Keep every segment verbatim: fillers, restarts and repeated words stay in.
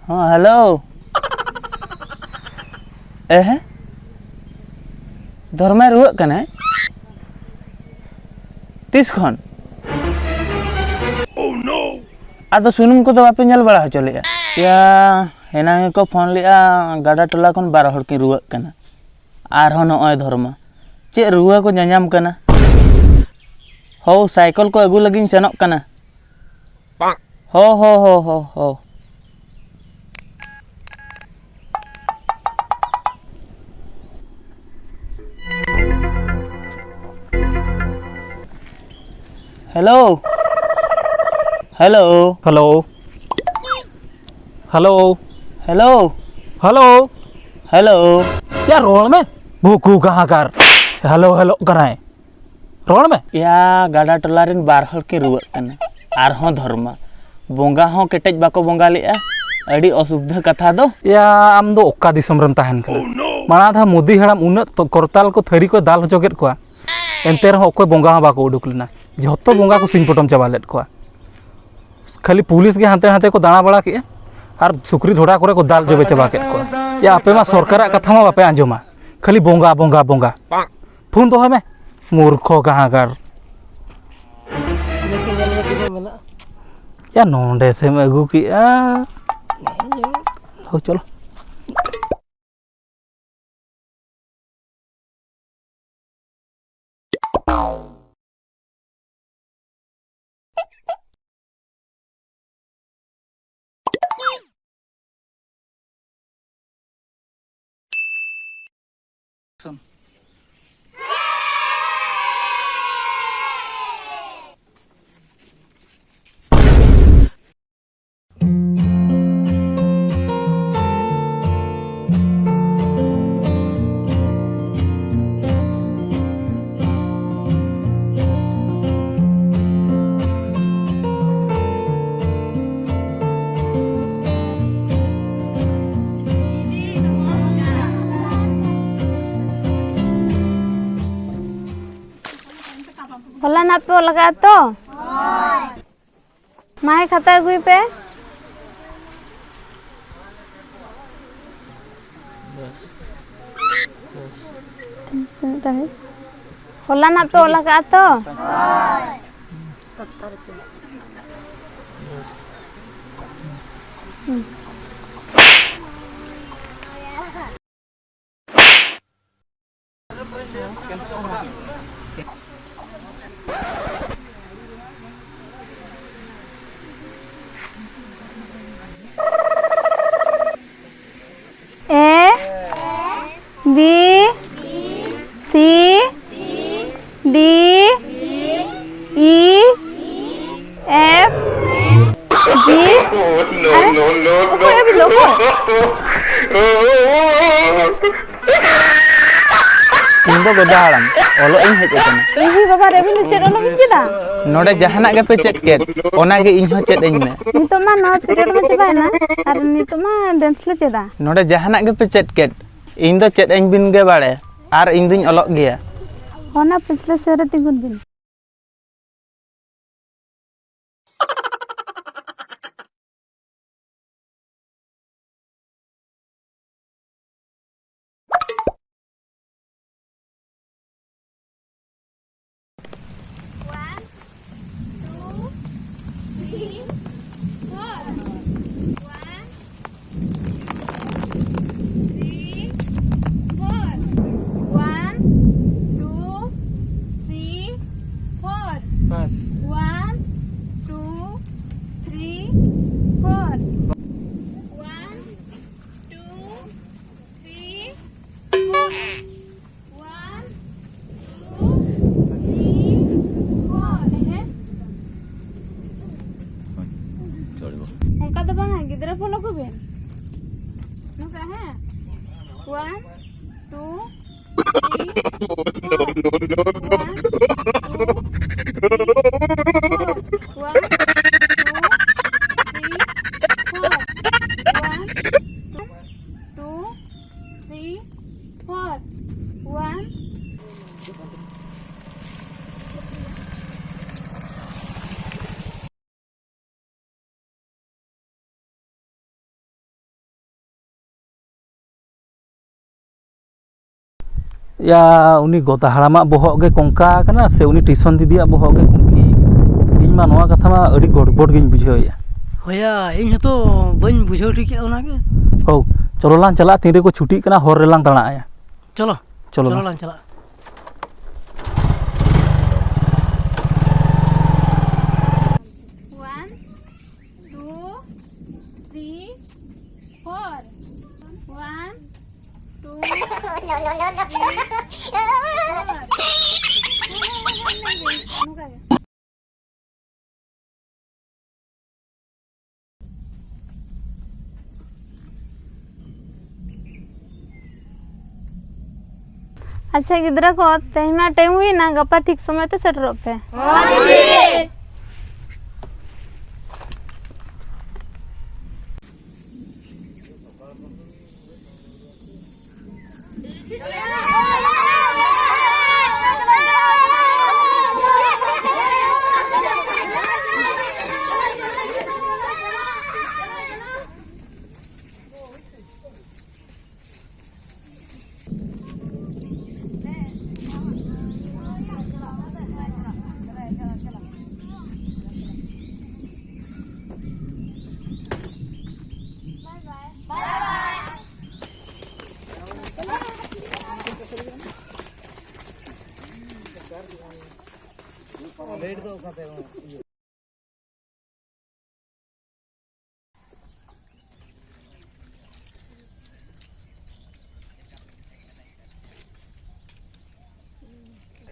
ᱦᱮᱸ, ᱦᱮᱞᱳ᱾ ᱮ ᱦᱮᱸ? ᱫᱷᱚᱨᱢᱟᱭ ᱨᱩᱣᱟᱹᱜ ᱠᱟᱱᱟᱭ? ᱛᱤᱥ ᱠᱷᱚᱱ? ᱟᱫᱚ ᱥᱩᱱᱩᱢ ᱠᱚᱫᱚ ᱵᱟᱯᱮ ᱧᱮᱞ ᱵᱟᱲᱟ ᱦᱚᱪᱚ ᱞᱮᱫᱼᱟ? ᱭᱟ, ᱮᱱᱟᱝ ᱜᱮᱠᱚ ᱯᱷᱳᱱ ᱞᱮᱫᱼᱟ, ᱜᱟᱰᱟ ᱴᱚᱞᱟ ᱠᱷᱚᱱ ᱵᱟᱨ ᱦᱚᱲ ᱠᱤᱱ ᱨᱩᱣᱟᱹᱜ ᱠᱟᱱᱟ᱾ ᱟᱨᱦᱚᱸ ᱱᱚᱜᱼᱚᱭ ᱫᱷᱚᱨᱢᱟ᱾ ᱪᱮᱫ ᱨᱩᱣᱟᱹ ᱠᱚ ᱧᱟᱧᱟᱢ ᱠᱟᱱᱟ? ᱦᱳ, ᱥᱟᱭᱠᱮᱞ ᱠᱚ ᱟᱹᱜᱩ ᱞᱟᱹᱜᱤᱫ ᱤᱧ ᱥᱮᱱᱚᱜ ᱠᱟᱱᱟ᱾ ᱦᱳ, ᱦᱳ, ᱦᱳ, ᱦᱳ, ᱦᱳ᱾ Hello. Hello. Hello. Hello. Hello. Hello. Hello. ᱭᱟ, ᱨᱚᱲ ᱢᱮ᱾ ᱵᱷᱩᱠᱩ ᱠᱟᱦᱟᱸ ᱠᱟᱨ᱾ ᱦᱮᱞᱳ, ᱦᱮᱞᱳᱜ ᱠᱟᱱᱟᱭ᱾ ᱨᱚᱲ ᱢᱮ᱾ ᱭᱟ, ᱜᱟᱰᱟ ᱴᱚᱞᱟ ᱨᱮᱱ ᱵᱟᱨ ᱦᱚᱲ ᱠᱤᱱ ᱨᱩᱣᱟᱹᱜ ᱠᱟᱱᱟ᱾ ᱟᱨᱦᱚᱸ ᱫᱷᱚᱨᱢᱟ᱾ ᱵᱚᱸᱜᱟ ᱦᱚᱸ ᱠᱮᱴᱮᱡ ᱵᱟᱠᱚ ᱵᱚᱸᱜᱟ ᱞᱮᱫᱼᱟ᱾ ᱟᱹᱰᱤ ᱚᱥᱩᱵᱤᱫᱷᱟ ᱠᱟᱛᱷᱟ ᱫᱚ᱾ ᱭᱟ, ᱟᱢ ᱫᱚ ᱚᱠᱟ ᱫᱤᱥᱚᱢ ᱨᱮᱢ ᱛᱟᱦᱮᱱ ᱠᱟᱱᱟ? ᱢᱟᱲᱟᱝ ᱫᱷᱟᱣ ᱢᱳᱫᱤ ᱦᱟᱲᱟᱢ ᱩᱱᱟᱹᱜ ᱛᱚ-, ᱠᱚᱨᱛᱟᱞ ᱠᱚ ᱛᱷᱟᱹᱨᱤ ᱠᱚᱭ ᱫᱟᱞ ᱦᱚᱪᱚ ᱠᱮᱫ ᱠᱚᱣᱟ᱾ ᱮᱱᱛᱮ ᱨᱮᱦᱚᱸ ᱚᱠᱚᱭ ᱵᱚᱸᱜᱟ ᱦᱚᱸ ᱵᱟᱠᱚ ᱩᱰᱩᱠ ᱞᱮᱱᱟ᱾ ᱡᱷᱚᱛᱚ ᱵᱚᱸᱜᱟ ᱠᱚ ᱥᱤᱧ ᱯᱚᱴᱚᱢ ᱪᱟᱵᱟ ᱞᱮᱫ ᱠᱚᱣᱟ᱾ ᱠᱷᱟᱹᱞᱤ ᱯᱩᱞᱤᱥ ᱜᱮ ᱦᱟᱱᱛᱮ ᱱᱟᱛᱮ ᱠᱚ ᱫᱟᱬᱟ ᱵᱟᱲᱟ ᱠᱮᱜᱼᱟ ᱟᱨ ᱥᱩᱠᱨᱤ ᱰᱷᱚᱰᱟ ᱠᱚᱨᱮ ᱠᱚ ᱫᱟᱞ ᱡᱚᱵᱮ ᱪᱟᱵᱟ ᱠᱮᱫ ᱠᱚᱣᱟ᱾ ᱭᱟ, ᱟᱯᱮ ᱢᱟ ᱥᱚᱨᱠᱟᱨᱟᱜ ᱠᱟᱛᱷᱟ ᱢᱟ ᱵᱟᱯᱮ ᱟᱸᱡᱚᱢᱟ, ᱠᱷᱟᱹᱞᱤ ᱵᱚᱸᱜᱟ, ᱵᱚᱸᱜᱟ, ᱵᱚᱸᱜᱟ᱾ ᱯᱷᱳᱱ ᱫᱚᱦᱚᱭ ᱢᱮ, ᱢᱩᱨᱠᱷᱚ ᱠᱟᱦᱟᱸ ᱠᱟᱨ᱾ ᱢᱮᱥᱮᱧᱡᱟᱨ ᱨᱮ ᱛᱤᱱᱟᱹᱜ ᱢᱮᱱᱟᱜᱼᱟ? ᱭᱟ, ᱱᱚᱰᱮ ᱥᱮᱢ ᱟᱹᱜᱩ ᱠᱮᱜᱼᱟ᱾ ᱦᱳᱭ, ᱪᱚᱞᱚ᱾ ᱦᱚᱞᱟᱱᱟᱜ ᱯᱮ ᱚᱞ ᱟᱠᱟᱫᱼᱟ ᱛᱚ? ᱢᱟᱭ, ᱠᱷᱟᱛᱟ ᱟᱹᱜᱩᱭ ᱯᱮ᱾ ᱛᱤᱱᱟᱹᱜ ᱛᱟᱹᱨᱤᱠᱷ? ᱦᱚᱞᱟᱱᱟᱜ ᱯᱮ ᱚᱞ ᱟᱠᱟᱫᱼᱟ ᱛᱚ? A, B, C, D, E, F, G. ᱟᱨᱮ, ᱚᱠᱚᱭ ᱮ ᱵᱤᱞᱚᱢ? ᱚᱠᱚᱭ? ᱤᱧ ᱫᱚ ᱜᱚᱫᱟ ᱦᱟᱲᱟᱢ, ᱚᱞᱚᱜ ᱤᱧ ᱦᱮᱡ ᱟᱠᱟᱱᱟ᱾ ᱤᱦᱤ ᱵᱟᱵᱟ ᱨᱮ, ᱟᱹᱵᱤᱱ ᱫᱚ ᱪᱮᱫ ᱚᱞᱚᱜ ᱵᱤᱱ ᱪᱮᱫᱟ? ᱱᱚᱰᱮ ᱡᱟᱦᱟᱱᱟᱜ ᱜᱮᱯᱮ ᱪᱮᱫ ᱠᱮᱫ, ᱚᱱᱟᱜᱮ ᱤᱧ ᱦᱚᱸ ᱪᱮᱫ ᱟᱹᱧ ᱢᱮ᱾ ᱱᱤᱛᱚᱜ ᱢᱟ ᱱᱚᱣᱟ period ᱢᱟ ᱪᱟᱵᱟᱭᱮᱱᱟ, ᱟᱨ ᱱᱤᱛᱚᱜ ᱢᱟ dance ᱞᱮ ᱪᱮᱫᱟ᱾ ᱱᱚᱰᱮ ᱡᱟᱦᱟᱱᱟᱜ ᱜᱮᱯᱮ ᱪᱮᱫ ᱠᱮᱫ, ᱤᱧ ᱫᱚ ᱪᱮᱫ ᱟᱹᱧ ᱵᱤᱱ ᱜᱮ ᱵᱟᱲᱮ, ᱟᱨ ᱤᱧ ᱫᱩᱧ ᱚᱞᱚᱜ ᱜᱮᱭᱟ᱾ ᱚᱱᱟ ᱯᱤᱪᱷᱞᱟᱹ ᱥᱮᱫ ᱨᱮ ᱛᱤᱸᱜᱩᱱ ᱵᱤᱱ᱾ One, two, three, four. One, two, three, four. One, two, three, four. Pass. One, two, three, four. One, two, three, four. One, two, three, four. ᱦᱮᱸ? ᱚᱱᱠᱟ ᱫᱚ ᱵᱟᱝᱟ, ᱜᱤᱫᱽᱨᱟᱹ ᱯᱷᱳᱱ ᱟᱠᱚ ᱵᱮᱱ᱾ ᱱᱚᱝᱠᱟ, ᱦᱮᱸ? One, two, three, four. One, two, three, four. One, two, three, four. One, two, three, four. One. ᱭᱟ, ᱩᱱᱤ ᱜᱚᱫᱟ ᱦᱟᱲᱟᱢᱟᱜ ᱵᱚᱦᱚᱜ ᱜᱮ ᱠᱚᱝᱠᱟ ᱟᱠᱟᱱᱟ ᱥᱮ ᱩᱱᱤ ᱴᱤᱭᱩᱥᱚᱱ ᱫᱤᱫᱤᱭᱟᱜ ᱵᱚᱦᱚᱜ ᱜᱮ ᱠᱩᱝᱠᱤ ᱟᱠᱟᱱᱟ? ᱤᱧ ᱢᱟ ᱱᱚᱣᱟ ᱠᱟᱛᱷᱟ ᱢᱟ ᱟᱹᱰᱤ ᱜᱚᱰᱵᱚᱰ ᱜᱤᱧ ᱵᱩᱡᱷᱟᱹᱣᱮᱫᱼᱟ᱾ ᱦᱳᱭᱟ, ᱤᱧ ᱦᱚᱸᱛᱚ ᱵᱟᱹᱧ ᱵᱩᱡᱷᱟᱹᱣ ᱴᱷᱤᱠᱮᱜᱼᱟ ᱚᱱᱟᱜᱮ᱾ ᱦᱳ, ᱪᱚᱞᱚ ᱞᱟᱝ ᱪᱟᱞᱟᱜᱼᱟ, ᱛᱤᱱ ᱨᱮᱠᱚ ᱪᱷᱩᱴᱤᱜ ᱠᱟᱱᱟ ᱦᱚᱨ ᱨᱮᱞᱟᱝ ᱛᱟᱲᱟᱜᱼᱟ᱾ ᱪᱚᱞᱚ, ᱪᱚᱞᱚ ᱪᱚᱞᱚ ᱢᱟ᱾ ᱞᱟᱝ ᱪᱟᱞᱟᱜᱼᱟ᱾ One, two, three, four. One, two, three, four. ᱟᱪᱪᱷᱟ ᱜᱤᱫᱽᱨᱟᱹ ᱠᱚ, ᱛᱮᱦᱮᱧ ᱢᱟ ᱴᱟᱭᱤᱢ ᱦᱩᱭᱱᱟ, ᱜᱟᱯᱟ ᱴᱷᱤᱠ ᱥᱚᱢᱚᱭ ᱛᱮ ᱥᱮᱴᱮᱨᱚᱜ ᱯᱮ᱾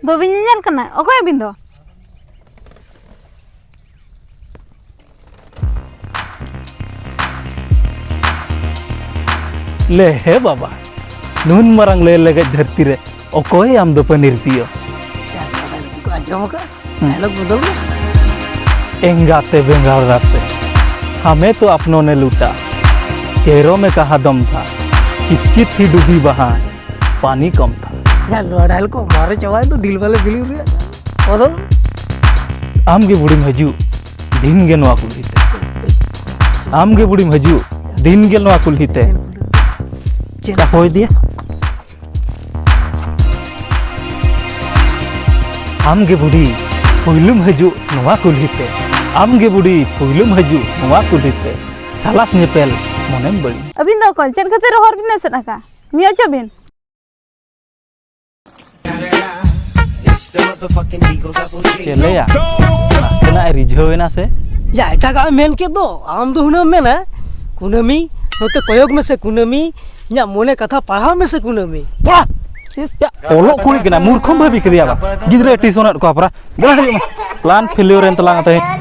ᱵᱟᱹᱵᱤᱱ ᱧᱮᱧᱮᱞ ᱠᱟᱱᱟ? ᱚᱠᱚᱭ ᱟᱹᱵᱤᱱ ᱫᱚ? ᱞᱮ ᱦᱮ ᱵᱟᱵᱟ, ᱱᱩᱱ ᱢᱟᱨᱟᱝ ᱞᱮ ᱞᱮᱜᱮᱡ ᱫᱷᱟᱹᱨᱛᱤ ᱨᱮ ᱚᱠᱚᱭ ᱟᱢ ᱫᱚ ᱯᱟᱹᱱᱤᱨ ᱯᱤᱭᱳ? ᱟᱸᱡᱚᱢ ᱟᱠᱟᱫ? ᱦᱩᱸ᱾ ᱰᱟᱭᱞᱚᱜ ᱵᱚᱫᱚᱞ ᱢᱮ᱾ ᱮᱸᱜᱟᱛᱮ ᱵᱮᱸᱜᱟᱲ ᱨᱟᱥᱮ, ᱦᱟᱢᱮ ᱛᱚ ᱟᱯᱱᱚ ᱱᱮ ᱞᱩᱴᱟ, ᱠᱮᱨᱚ ᱢᱮ ᱠᱟᱦᱟ ᱫᱚᱢ ᱛᱷᱟ, ᱠᱤᱥᱠᱤ ᱛᱷᱤ ᱰᱩᱵᱤ ᱵᱟᱦᱟ, ᱯᱟᱱᱤ ᱠᱚᱢ ᱛᱷᱟ᱾ ᱭᱟ, ᱱᱚᱣᱟ ᱰᱟᱭᱞᱚᱜ ᱠᱚ ᱢᱟᱨᱮ ᱪᱟᱵᱟᱭᱮᱱ ᱫᱚ, ᱫᱤᱞ ᱵᱟᱞᱮ ᱫᱤᱞ ᱨᱮᱭᱟᱜ ᱵᱚᱫᱚᱞ᱾ ᱟᱢ ᱜᱮ ᱵᱩᱲᱤᱢ ᱦᱤᱡᱩᱜ, ᱫᱤᱱ ᱜᱮ ᱱᱚᱣᱟ ᱠᱩᱞᱦᱤ ᱛᱮ᱾ ᱟᱢ ᱜᱮ ᱵᱩᱲᱤᱢ ᱦᱤᱡᱩᱜ, ᱫᱤᱱ ᱜᱮ ᱱᱚᱣᱟ ᱠᱩᱞᱦᱤ ᱛᱮ᱾ ᱪᱮᱫ? ᱪᱟᱯᱚᱭ ᱫᱤᱭᱟ᱾ ᱟᱢ ᱜᱮ ᱵᱩᱰᱷᱤ, ᱯᱩᱭᱞᱩᱢ ᱦᱤᱡᱩᱜ ᱱᱚᱣᱟ ᱠᱩᱞᱦᱤ ᱛᱮ᱾ ᱟᱢ ᱜᱮ ᱵᱩᱰᱷᱤ, ᱯᱩᱭᱞᱩᱢ ᱦᱤᱡᱩᱜ ᱱᱚᱣᱟ ᱠᱩᱞᱦᱤ ᱛᱮ᱾ ᱥᱟᱞᱟᱥ ᱧᱮᱯᱮᱞ ᱢᱚᱱᱮᱢ ᱵᱟᱹᱲᱤᱡ᱾ ᱟᱹᱵᱤᱱ ᱫᱚ ᱚᱠᱚᱭ? ᱪᱮᱫ ᱠᱷᱟᱹᱛᱤᱨ ᱦᱚᱨ ᱵᱤᱱ ᱮᱥᱮᱫ ᱟᱠᱟᱫ? ᱢᱤᱭᱟᱹ ᱚᱪᱚᱜ ᱵᱤᱱ᱾ ᱪᱮᱫ ᱞᱟᱹᱭᱟ? ᱱᱟᱥᱮᱱᱟᱜ ᱮ ᱨᱤᱡᱷᱟᱹᱣ ᱮᱱᱟ ᱥᱮ? ᱭᱟ, ᱮᱴᱟᱜᱟᱜ ᱮᱢ ᱢᱮᱱ ᱠᱮᱫ ᱫᱚ, ᱟᱢ ᱫᱚ ᱦᱩᱱᱟᱹᱝ ᱢᱮᱱᱟ, ᱠᱩᱱᱟᱹᱢᱤ, ᱱᱚᱛᱮ ᱠᱚᱭᱚᱜ ᱢᱮᱥᱮ ᱠᱩᱱᱟᱹᱢᱤ, ᱤᱧᱟᱜ ᱢᱚᱱᱮ ᱠᱟᱛᱷᱟ ᱯᱟᱲᱦᱟᱣ ᱢᱮᱥᱮ ᱠᱩᱱᱟᱹᱢᱤ᱾ ᱯᱚᱲᱟ! ᱤᱥ, ᱭᱟ, ᱚᱞᱚᱜ ᱠᱩᱲᱤ ᱠᱟᱱᱟ, ᱢᱩᱨᱠᱷᱚᱢ ᱵᱷᱟᱵᱤ ᱠᱮᱫᱮᱭᱟ ᱵᱟ᱾ ᱜᱤᱫᱽᱨᱟᱹ ᱴᱤᱭᱩᱥᱚᱱ ᱮᱫ ᱠᱚᱣᱟ ᱯᱟᱨᱟ᱾ ᱫᱮᱞᱟ ᱦᱤᱡᱩᱜ ᱢᱮ᱾ ᱯᱞᱟᱱ ᱯᱷᱮᱞᱤᱭᱳᱨ ᱮᱱ ᱛᱟᱞᱟᱝ ᱛᱮᱦᱮᱧ᱾